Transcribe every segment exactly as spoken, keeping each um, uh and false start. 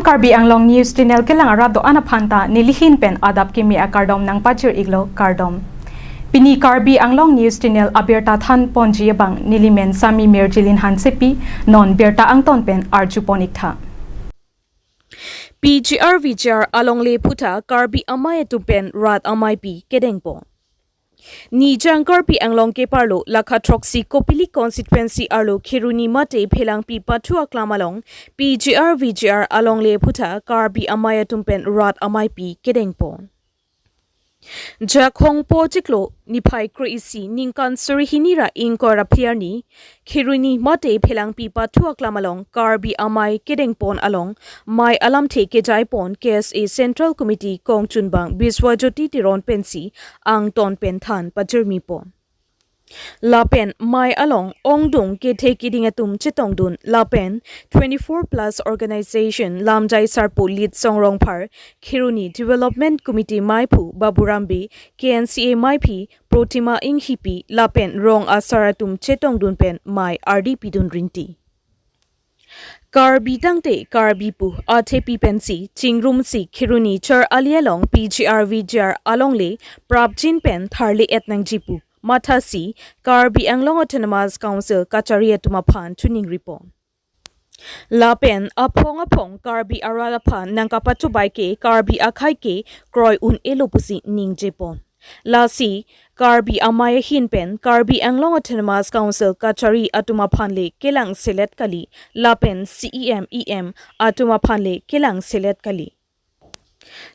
Karbi Anglong News Channel kelang arat do-an aphan ta nelihin pen adap kimi akardom nangpajir-iklo, kardom. Pini Karbi Anglong News Channel abirta thanponji abang nelimen Sami Mirjilin Hansepi, non birta angton pen arjupon-iktha. P G R V G R alongle aphuthak Karbi amei atum pen rat ameipi kedengpon. Nijang Karbi Anglong keparlo lakha throksi Kopili constituency arlo Kheroni mate Phelangpi pathu aklam along P G R V G R alongle aphuthak Karbi amei atum pen rat ameipi kedengpon. Jakhong po chiklo niphai kre-isi ningkan suri hini ra ingkoi ra phli arni Kheroni mate Phelangpi pathu aklam along Karbi amei kedengpon along mei alamthe kejaipon K S A Central Committee kongchunbang Biswajyoti Teron pensi angton pen thanpajirmipon. Lapen mei along ongdung kethe kiding atum chetongdun lapen twenty-four plus organization lamjai sarpo Litsong Rongphar, Kheroni Development Committee meiphu Baburam Bey, K N C A meiphi Protima Inghipi lapen rong asar atum chetongdun pen mei ardi pidun rinti. Karbi tangte Karbi pu athepi pensi chingrumsi Kheroni char ali along P G R V G R alongle prapjin pen tharle-et nangji pu mathasi Karbi Anglong Autonomous Council kachari atum aphan chuningripon. Lapen aphong aphong Karbi arat aphan nangkapachobai ke Karbi akhei ke kroi un-elo pusi ningjepon. Lasi Karbi amei ahin pen Karbi Anglong Autonomous Council kachari atum aphan le kelang selet kali lapen C E M, E M atum aphan le kelang selet kali.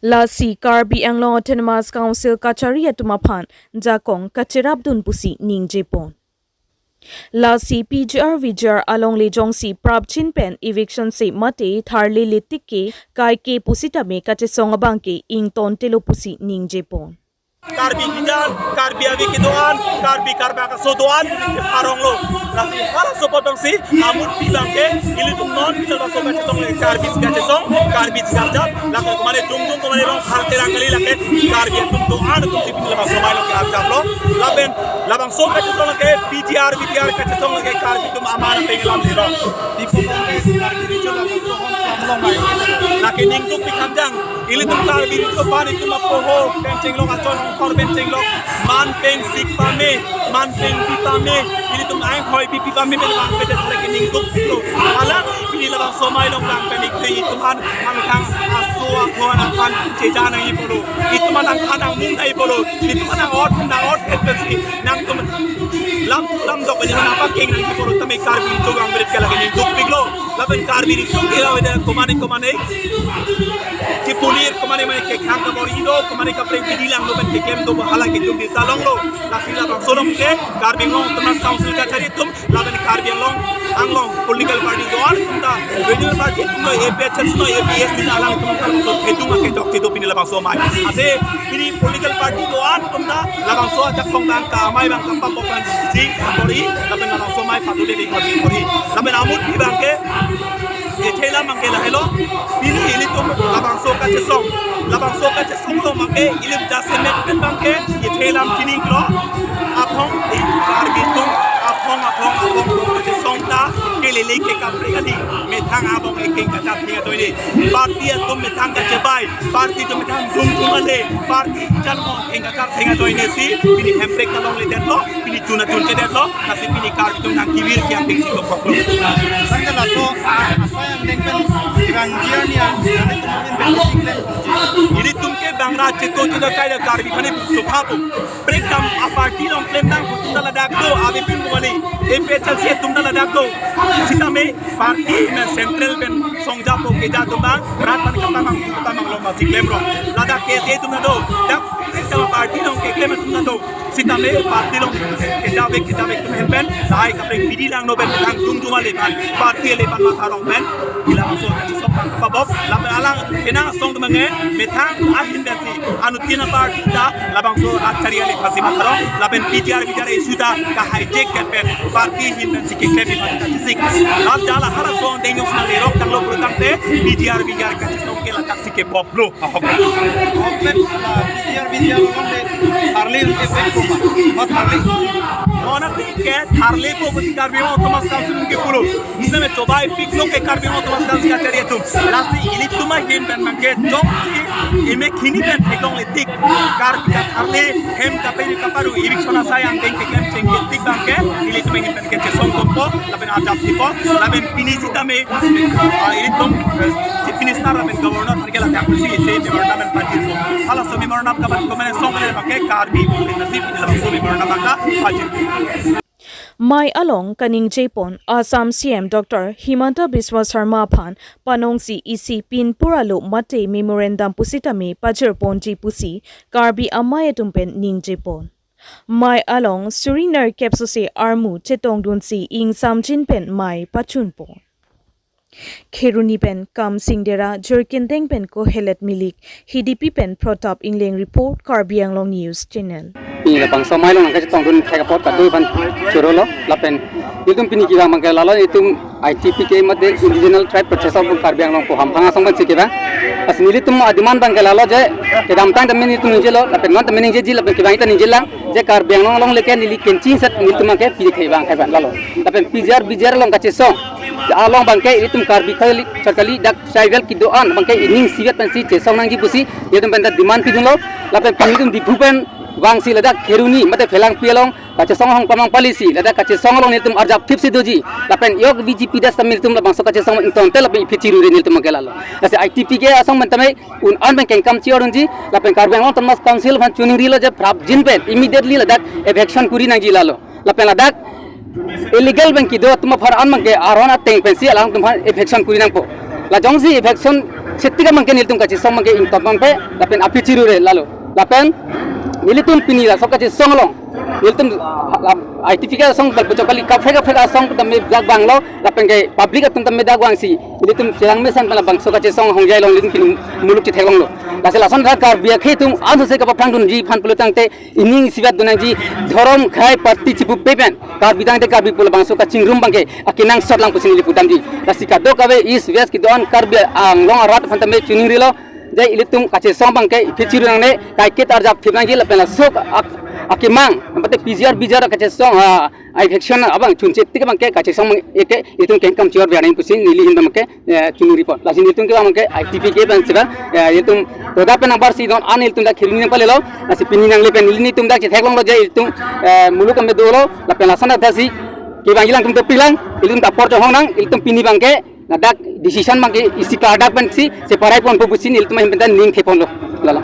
Lasi Karbi Anglong Autonomous Council kachari atum aphan jakong kacherapdun pusi ningjepon. Lasi P G R V G R alongle jongsi prapjin pen eviction se mate tharle letik ke kaike pusitame kachesong abang ke ingtontelo pusi ningjepon. Karbi hijan, Karbi ave kedo-an, Karbi Karbi akaso do-an, aronglo. Lasi halaso apot abangsi amurti abang ke ilitum non pini labangso kachesong lake Karbi si kachesong, Karbi si kachap, lake kumane jung jung kumane rong har terang kali lake Karbi atum do-an atum si pini labangso mei along ke arjaplo. Lapen labangso kachesong lake P G R V G R kachesong lake Karbi atum aman ape ngelam lero. Tipo Karbi region labangso hon pamlong mai. Lake ningduk pikam jang. Ilitum Karbi ri chopan itum apoho pen chenglok, achon hongkor pen chenglok, man pen sik pame, man pen pi pame, ilitum ainghoi pi pi pame pen vangvedet lake ningduk lo. Hala pini labangso mei along lang pen ik itum aphan angthang aso aphon aphan cheja nangji pulo. Itum aphan angthang angmung nangji pulo. Itum aphan nang-ot nang-othet pensi nangtum lam lam dok aja nangpakeng nangji pulo, tame Karbi ri chevangvedet ke lake ningdukpiklo. Lapen Karbi ri chevang ke lake kumane kumane kepulir, kumane mane kekhang kabor-i do, kumane kaprek bidi lang do pen keklem do, hala ke jumdi talong lo. Lasi labangso along ke Karbi Anglong Autonomous Council kachari atum, lapen Karbi Anglong, Anglong political party do-an atum ta, regional party atum ta, A P H L C ta, A P H L C ta, alanglitum ta labangso thedung akejok kedo pini labangso mei. Ase pini political party do-an atum ta labangso ajakong abang ke amei abang ke pabok abang si kabor-i, lapen labangso mei padu de kabor-i. Lapen amurti abang ke, kethe alam abang ke lahelo, pini ilitum labangso kachesong, labangso kachesong along abang ke ilim jasemet pen abang ke kethe alam chinilo, aphong i Karbi atum, aphong aphong aphong kachesong ta kelele ke kaprek kali, methang abang ekeng kachap theng ajoine. Party atum methang kachebai, party atum methang jung jung ale, party jan mo ekeng kachap theng ajoine si pini Hemprek ta longledetlo, pini chun achun chedetlo, lasi pini Karbi atum nangkevir ke angdeng si dokoklo. Tangte laso asai angdeng pen rangjiar ni ang, ilitum ke bang ra chito chito kai da Karbi khani suphapo. Prekam a party along klemdang atum ta ladak do, ave pin bumali. A P H L C atum ta ladak do. Sitame party na central pen songjapo keja atum abang, rat aphan kapamang, kapamang along masi klemrong. Ladak K S A atum ta do. Dak prekam a party along keklem atum ta do. Sitame party along kejavek kejavek atum ahin pen lahai kaprek bidi lang do pen thang jung jung ale aphan, party ale aphan matha rong pen, ila masuk sok pang kapabok, lapen alang penang asong atum abang ke methang ahin pensi anuttin a party ta labangso rat kachari ale aphansi matha rong, lapen P G R V G R issue ta ka-hijack ke pen party ahin pensi keklem aphan kachesik. Lap jala hala asong dengok nang lerok tanglo pulotangte P G R V G R kachesong ke ladak si Ke boblo ahok. Government, ah, P G R, V G R along le tharle ke bek koma, ma tharle. Nona tike tharlepo pusi Karbi Anglong Autonomous Council ke pulo. Isme chobai piklo ke Karbi Anglong Autonomous Council kachari atum. Lasi ilitum ahin pen mangke jongsi eme khini pen theklongle tik. Karbi katharle hem kaperi kaparu eviction asai angdeng keklem chengke tik bangke ilitum ahin pen kechesong kompo, lapen ajat sipo, lapen pini sitame, ah, ilitum, eh, Chief Minister lapen Governor aphan ke ladak pusi isi memorandum pen pajirpo. Halaso memorandum kapan komen song kali pakai Karbi Women Nazip, halaso memorandum maka pajirpo. Mei along kaningjepon Assam C M Doctor Himanta Biswa Sarma aphan panongsi isi pinpur alo mate memorandum pusitame pajirponji pusi Karbi amei atum pen ningjepon. Mei along suri nerkep sose armu chetongdunsi ingsamjin pen mei pachunpon. Kheroni pen Kamsing Dera, Jirkindeng pen Kohelet Milik, Hidipi pen Pratap Ingleng report, Karbi Anglong News Channel. Pini labangso mei along nangkachetongdun thek apot kado aphan chorolo lapen ilitum pini kevang abangke lalo ilitum I T P K mate Indigenous Tribe Protection of Karbi Anglong pu hamphang asong pensi kevang. Lasi nelitum ademand abangke lalo je kedamtang tame nelitum ningjelo lapen non tame ningjeji lapen kevang ita ningjelang je Karbi Anglong along leke neli kenching set nelitum abangke pi thevang thevang lalo. Lapen P G R V G R along kachesong along abangke ilitum Karbi khali chakali dak tribal kedo-an abangke ining sivet pensi chesong nangji pusi nelitum pen ta demand pidunlo. Lapen pini nelitum Diphu pen vangsi ladak Kheroni mate Phelangpi along kachesong ahong pamang palisi ladak kachesong along nelitum arjap thipsi doji. Lapen yok V G P das tam nelitum labangso kachesong ingtonte lapen iphi chirure nelitum abangke lalo. Lasi I T P K asong pen tame un-an pen kengkam chior unji lapen Karbi Anglong Autonomous Council aphan chiningrilo je prapjin pen immediately ladak eviction kuri nangji lalo. Lapen ladak illegal pen kedo atum aphan an abangke aron ateng pensi alangtum aphan eviction kuri nangpo. La jongsi eviction setika abangke nelitum kachesong abangke ington abangke lapen aphi chirure lalo. Lapen nelitum pini laso kachesong along nelitum, ah, I T P K asong bal puchok kali kaprek kaprek asong tame dak vanglo lapen ke public atum tame dak vangsi nelitum chelang mesen pen labangso kachesong ahongjai along nelitum pini muluk chetheklonglo. Lasi lason dak Karbi akhei atum ansose kapaphrangdunji aphan pulo tangte ining sivet donangji, dhorom khei party chipupe pen Karbi tangte Karbi pu labangso kachingrum abangke akenangsot lang pusi neli pudamji. Lasi kadokave East West kedo-an Karbi Anglong arat aphan tame chiningrilo je ilitum kachesong abangke iphi chiru nangne, kaiket arjap thip nangji lapen laso ak-, akemang mate P G R V G R kachesong, ah, eviction abang chunche tik abangke kachesong abang eke ilitum kengkam chior biaring pusi neli ahin abangke, eh, chiningri pon. Lasi nelitum kevang abangke I T P K pen sida, eh, ilitum roda pen nangbarsi non an ilitum dak Kheroni nangpalelo. Lasi pini nangle pen neli nelitum dak chetheklonglo je ilitum, eh, muluk tame dolo lapen lason athasi kevang ilangtum dopiklang, ilitum ta apor chonghong nang, ilitum pini abangke ladak decision abangke isi klardak pensi separai ponpo pusi nelitum ahin pen ta ning theponlo. Lalo.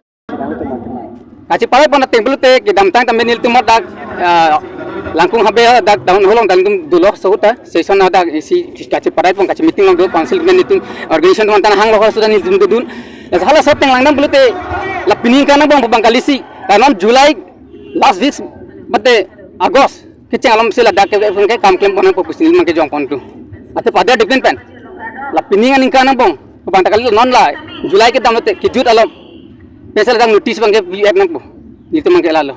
Kacheparai pon ateng pulote kedamtang tame nelitum dak, ah, Langkung Habe dak down hall along dak nelitum dolo sohuta session dak isi kacheparai pon kachemeeting along do council pen nelitum organization atum anta hanglo hor sudah nelitum dodun. Lasi halaso ateng langdam pulote la pini aningkan angbong abang kalisi. La non July last weeks mate August kecheng alom si ladak ke, ke kam klem pon nangpo pusi neli abangke jong pontu. Ate pada depend pen. La pini aningkan angbong abang ta kali non la July kedam lote kejut alom. Pesa ladak notice abangke V F nangpo. Nelitum abangke lalo.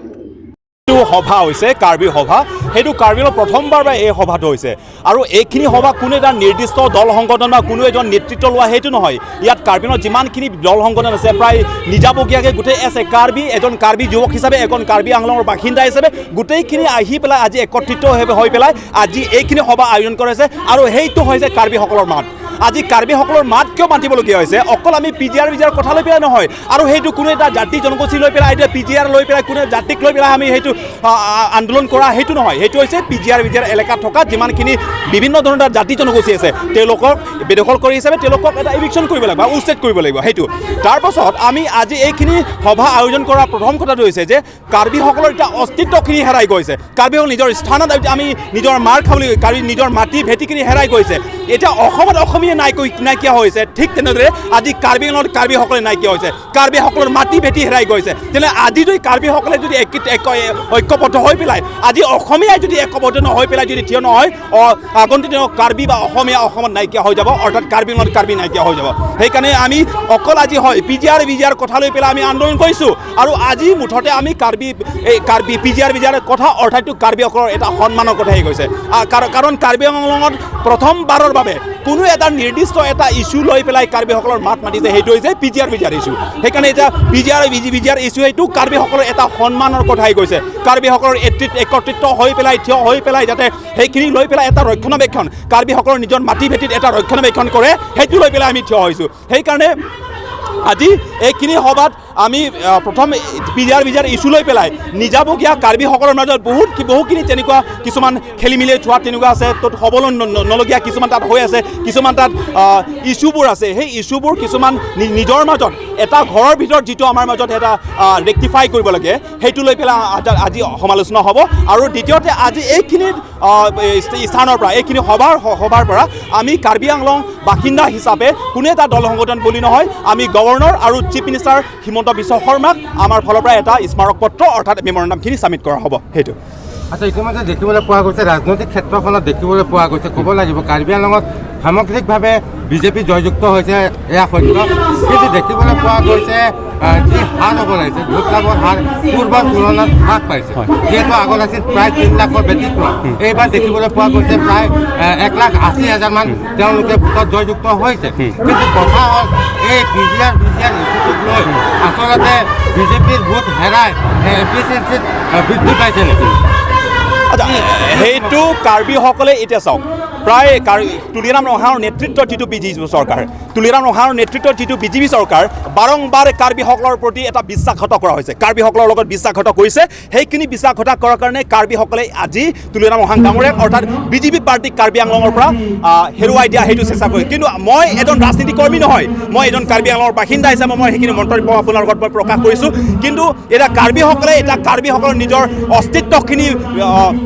যিটো সভা হৈছে কাৰ্বি সভা, সেইটো কাৰ্বি আংলঙত প্ৰথমবাৰ বাবে এই সভাটো হৈছে। আৰু এইখিনি সভা কোনো এটা নিৰ্দিষ্ট দল সংগঠন বা কোনো এজন নেতৃত্ব লোৱা সেইটো নহয়। ইয়াত কাৰ্বি আংলঙত যিমানখিনি দল সংগঠন আছে, প্ৰায় নিজাববীয়াকৈ গোটেই আছে। কাৰ্বি, এজন কাৰ্বি যুৱক হিচাপে, এজন কাৰ্বি আংলঙৰ বাসিন্দা হিচাপে গোটেইখিনি আহি পেলাই আজি একত্ৰিত হৈ, হৈ পেলাই আজি এইখিনি সভা আয়োজন কৰিছে। আৰু সেইটো হৈছে কাৰ্বিসকলৰ মাত। আজি কাৰ্বিসকলৰ মাত কিয় মাতিবলগীয়া হৈছে? অকল আমি পি জি আৰ, ভি জি আৰ কথা লৈ পেলাই নহয়, আৰু সেইটো কোনো এটা জাতি জনগোষ্ঠী লৈ পেলাই, এতিয়া পি জি আৰ লৈ পেলাই, কোনো জাতিক লৈ পেলাই আমি সেইটো, আ, আ, আন্দোলন কৰা সেইটো নহয়। সেইটো হৈছে পি জি আৰ, ভি জি আৰ এলেকাত থকা যিমানখিনি বিভিন্ন ধৰণৰ জাতি জনগোষ্ঠী আছে, তেওঁলোকক বেদখল কৰি হিচাপে তেওঁলোকক এটা ইভিকশ্যন কৰিব লাগিব, উচ্ছেদ কৰিব লাগিব সেইটো। তাৰ পাছত আমি আজি এইখিনি সভা আয়োজন কৰাৰ প্ৰথম কথাটো হৈছে যে কাৰ্বিসকলৰ এতিয়া অস্তিত্বখিনি হেৰাই গৈছে। কাৰ্বিসকল নিজৰ স্থানত আমি নিজৰ মাৰ খাবলৈ, কাৰ্বি নিজৰ মাটি ভেটিখিনি হেৰাই গৈছে। এতিয়া অসমত অসমীয়া নাইকৈ, নাইকিয়া হৈছে, ঠিক তেনেদৰে আজি কাৰ্বি আংলঙত কাৰ্বিসকলে নাইকিয়া হৈছে, কাৰ্বিসকলৰ মাটি ভেটি হেৰাই গৈছে। তেনে আজি যদি কাৰ্বিসকলে যদি এক, এক, ঐক্যবদ্ধ হৈ পেলাই, আজি অসমীয়াই যদি ঐক্যবদ্ধ নহৈ পেলাই যদি থিয় নহয়, অ, আগন্তুক দিনত কাৰ্বি বা অসমীয়া অসমত নাইকিয়া হৈ যাব, অৰ্থাৎ কাৰ্বি আংলঙত কাৰ্বি নাইকিয়া হৈ যাব। সেইকাৰণে আমি অকল আজি হয় পি জি আৰ, ভি জি আৰ কথা লৈ পেলাই আমি আন্দোলন কৰিছোঁ। আৰু আজি মুঠতে আমি কাৰ্বি, এই কাৰ্বি পি জি আৰ, ভি জি আৰ কথা অৰ্থাৎ কাৰ্বিসকলৰ এটা সন্মানৰ কথাই কৈছে। আ, কাৰ-, কাৰণ কাৰ্বি আংলঙত প্ৰথমবাৰৰ বাবে কোনো এটা নিৰ্দিষ্ট এটা ইছ্যু লৈ পেলাই কাৰ্বিসকলৰ মাত মাতিছে, সেইটো হৈছে পি জি আৰ বি জি আৰ ইছ্যু। সেইকাৰণে এতিয়া পি জি আৰ বি জি আৰ ইছ্যু সেইটো কাৰ্বিসকলৰ এটা সন্মানৰ কথা হৈ গৈছে। কাৰ্বিসকলৰ এত্ৰিত- একত্ৰিত হৈ পেলাই, থিয় হৈ পেলাই যাতে সেইখিনি লৈ পেলাই এটা ৰক্ষণাবেক্ষণ, কাৰ্বিসকলৰ নিজৰ মাটি ভেটিত এটা ৰক্ষণাবেক্ষণ কৰে, সেইটো লৈ পেলাই আমি থিয় হৈছোঁ। সেইকাৰণে আজি এইখিনি সভাত আমি, আহ, প্ৰথম পি জি আৰ বি জি আৰ ইছ্যু লৈ পেলাই নিজাববীয়া কাৰ্বিসকলৰ মাজত বহুত কি- বহুখিনি তেনেকুৱা কিছুমান খেলি মেলি থোৱা তেনেকুৱা আছে, ত'ত হ'বলৈ ন- ন- নলগীয়া কিছুমান তাত হৈ আছে, কিছুমান তাত, আহ, ইছ্যুবোৰ আছে। সেই ইছ্যুবোৰ কিছুমান নি- নিজৰ মাজত এটা ঘৰৰ ভিতৰত যিটো আমাৰ মাজত এটা, আহ, ৰেক্টিফাই কৰিব লাগে, সেইটো লৈ পেলাই আ- আজি সমালোচনা হ'ব। আৰু দ্বিতীয়তে আজি এইখিনি, আহ, এই স্থ- স্থানৰ পৰা, এইখিনি সভাৰ স- সভাৰ পৰা আমি কাৰ্বি আংলং বাসিন্দা হিচাপে কোনো এটা দল সংগঠন বুলি নহয়, আমি গভৰ্ণৰ আৰু চিফ মিনিষ্টাৰ হিমন্ত বিশ্ব শৰ্মাক আমাৰ ফালৰ পৰা এটা স্মাৰক পত্ৰ অৰ্থাৎ মেমৰেণ্ডামখিনি ছাবমিট কৰা হ'ব। সেইটো। আচ্ছা, ইতিমধ্যে দেখিবলৈ পোৱা গৈছে, ৰাজনৈতিক ক্ষেত্ৰখনত দেখিবলৈ পোৱা গৈছে, ক'ব লাগিব কাৰ্বি আংলঙত সামগ্ৰিকভাৱে বি জে পি জয়যুক্ত হৈছে, এয়া সত্য। কিন্তু দেখিবলৈ পোৱা গৈছে, আহ, যি হাৰ হ'ব লাগিছে, ভোট লাভৰ হাৰ পূৰ্বৰ তুলনাত হ্ৰাস পাইছে। হয়। যিহেতু আগত আছিল প্ৰায় তিনি লাখৰ ব্যতিক্ৰম, হুম। এইবাৰ দেখিবলৈ পোৱা গৈছে প্ৰায়, আহ, এক লাখ আশী হাজাৰ মান হুম। তেওঁলোকে ভোটত জয়যুক্ত হৈছে। হুম। কিন্তু কথা হ'ল, এই পি জি আৰ বি জি আৰ ইছ্যুটোক লৈ আচলতে বি জে পিৰ ভোট হেৰাই এ পি চি চিত, আহ, বৃদ্ধি পাইছে নেকি? আচ্ছা, সেইটো কাৰ্বিসকলে এতিয়া চাওক, প্ৰায় কাৰ- তুলিৰাম ৰংহাঙৰ নেতৃত্বত যিটো বি জে পি চৰকাৰ, তুলিৰাম ৰংহাঙৰ নেতৃত্বত যিটো বি জে পি চৰকাৰ, বাৰম্বাৰ কাৰ্বিসকলৰ প্ৰতি এটা বিশ্বাসঘাতক কৰা হৈছে, কাৰ্বিসকলৰ লগত বিশ্বাসঘাতক কৰিছে। সেইখিনি বিশ্বাসঘাতক কৰাৰ কাৰণে কাৰ্বিসকলে আজি তুলিৰাম ৰংহাং ডাঙৰীয়াক অৰ্থাৎ বি জে পি পাৰ্টিক কাৰ্বি আংলঙৰ পৰা, আহ, হেৰুৱাই দিয়া সেইটো চেষ্টা কৰে। কিন্তু মই এজন ৰাজনীতি কৰ্মী নহয়, মই এজন কাৰ্বি আংলঙৰ বাসিন্দা হিচাপে মই সেইখিনি মন্তব্য আপোনাৰ আগত মই প্ৰকাশ কৰিছোঁ। কিন্তু এতিয়া কাৰ্বিসকলে, এতিয়া কাৰ্বিসকলৰ নিজৰ অস্তিত্বখিনি, আহ,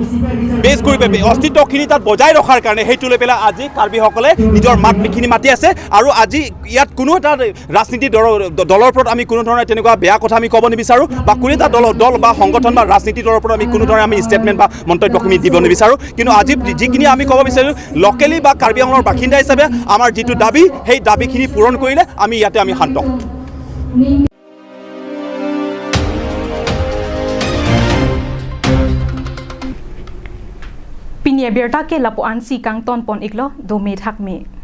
বেছ কৰি পে-, অস্তিত্বখিনি তাত বজাই ৰখাৰ কাৰণে সেইটো লৈ পেলাই আজি কাৰ্বিসকলে নিজৰ মাতখিনি মাতি আছে। আৰু আজি ইয়াত কোনো এটা ৰাজনীতি দলৰ, দলৰ ওপৰত আমি কোনো ধৰণৰ তেনেকুৱা বেয়া কথা আমি ক'ব নিবিচাৰোঁ বা কোনো এটা দল, দল বা সংগঠন বা ৰাজনীতি দলৰ ওপৰত আমি কোনো ধৰণৰ আমি ষ্টেটমেণ্ট বা মন্তব্যখিনি দিব নিবিচাৰোঁ। কিন্তু আজি যি-, যিখিনি আমি ক'ব বিচাৰোঁ, লোকেলি বা কাৰ্বি আংলঙৰ বাসিন্দা হিচাপে আমাৰ যিটো দাবী, সেই দাবীখিনি পূৰণ কৰিলে আমি ইয়াতে আমি শান্ত। Pini abirta ke lapu-ansi kangton pon iklo, dome thakme.